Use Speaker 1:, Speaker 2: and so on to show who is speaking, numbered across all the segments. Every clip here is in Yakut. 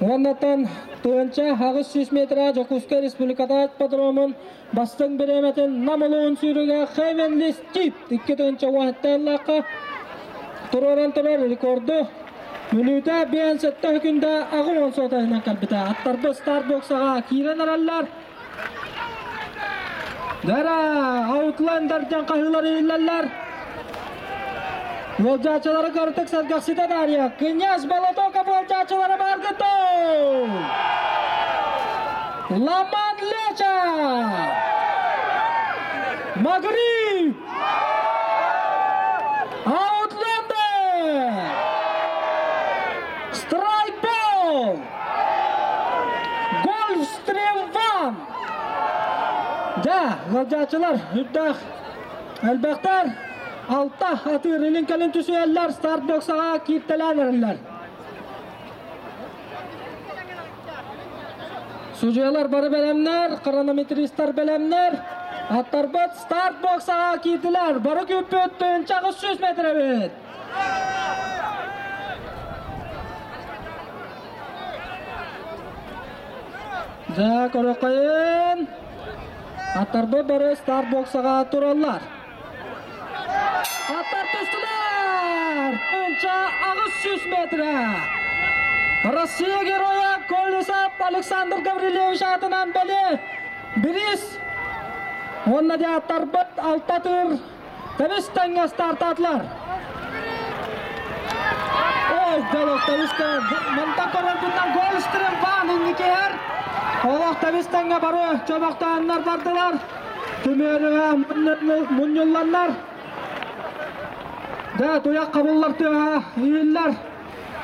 Speaker 1: Уоннаттан 1800 метра Дьокуускай Республиката ипподромун бастыҥ бириэмэтин Нам улууһун сүүрүгэ Heavenly Steep 2017 туруоран турар рекорду Мүлүүтэ 57 күндэ 80 суотайынан кэлбитэ. Аттарбыт старбоксаҕа киирэн эрэллэр. Дара, Аутлендер диэн хаһыылар иһиллэллэр. Уолдьааччылары кырытык сэргэхситэ Дарья. Князь Болотоков уолдьааччылара бааргыт Ламан Леча! Магриб! Аутлендер! Страйкбол! Гольфстрим Ван! Дьэ, ыалдьааччылар үрдээх элбэхтэр алта атыыр илин кэлин түсүһэллэр стартбоксаҕа кииртэлээн эрэллэр. Судьуйалар бары бэлэмнэр, хронометристар бэлэмнэр. Аттарбыт стартбоксаҕа киирдилэр. Бары күүппүт 1800 метр эбит. Дьэ, көрөххөйүн. Аттарбыт бары стартбоксаҕа тураллар. Аттар түстүлэр! Ынча 800 метрэ! Россия геройа Колесов Александр Гаврильевич аатынан бэлиэ бириис уонна дьэ аттарбыт алта тыр Тэбис тэҥҥэ стартаатылар. Ой, голов тэбис мантан көрөрбүнэн гол Ван инникиһэр. Олох тэбис тэҥҥэ бары чөмөхтөөннөр бардылар. Түмүөрүгэ мунньулланнар. Дэ, туйах хабыллар тыаһа иһиллэр.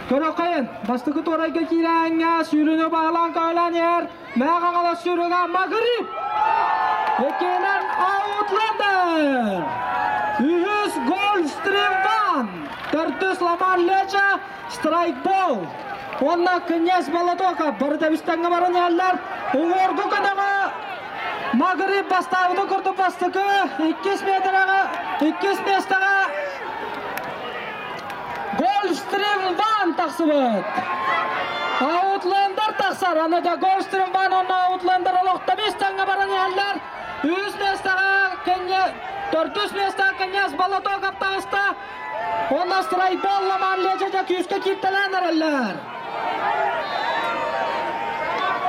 Speaker 1: Көрөккөйүн, бастакы туорайга киирээҥҥэ сүүрүнү баалаан көөлөөн иһэр Мэҕэ сүүрүгэ Магриб! Иккиһинэн Аутлендер! Үһүс Гольфстрим Ван! Төрдүс Ламар Леча Страйкбол! Уонна Князь Болотоков бары тэбистэҥҥэ баран иһэллэр. Уҥуоргу көтөҕө Магриб бастаабытын курдук бастакы, иккис метрэҕэ, иккис миэстэҕэ Гольфстрим Ван тахсыбыт. Аутлендер тахсар. Аны да Гольфстрим Ван уонна Аутлендер олохто тэҥҥэ баран иһэллэр. Үс миэстэҕэ Кенье, төрдүс миэстэҕэ Князь Болотоков таҕыста. Уонна Страйбол Ламар Лечече күүскэ кииртэлээн эрэллэр.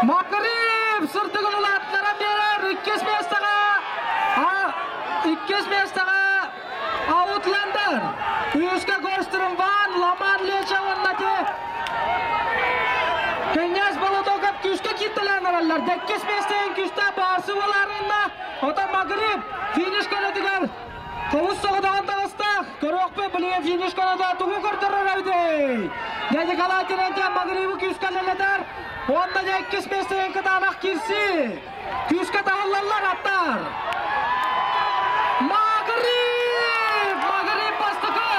Speaker 1: Макарев сырдыгын улаатыннаран биэрэр. Иккис миэстэҕэ иккис миэстэҕэ Аутлендер! Үһүскэ Гольстрым Ван, Ламар Леча уонна Князь Болотоков күүскэ кииртэлээн эрэллэр. Иккис миэстэҕин күүстээх баарсы буоларынна. Оттон Магриб финиш көнөтүгэр хомус соҕотоҕун таҕыста. Көрүөхпүт билигин финиш көнөтө тугу көрдөрөр эбитий? Дьэ Николай Терентьев Магрибы күүскэ үлэлэтэр. Уонна дьэ иккис миэстэҕин кытаанах киирсии. Күүскэ таһыллаллар аттар. Магриб! Магриб бастакы!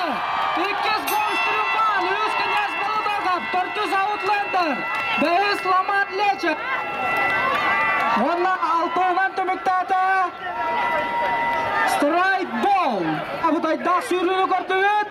Speaker 1: Иккис Гольфстрим үс Князь Болотоков, төрдүс Аутлендер, бэһис Ламат Лечев. Уонна алтыынан түмүктээтэ Страйкбол. Абытайдаах сүүрүүнү көрдүбүт.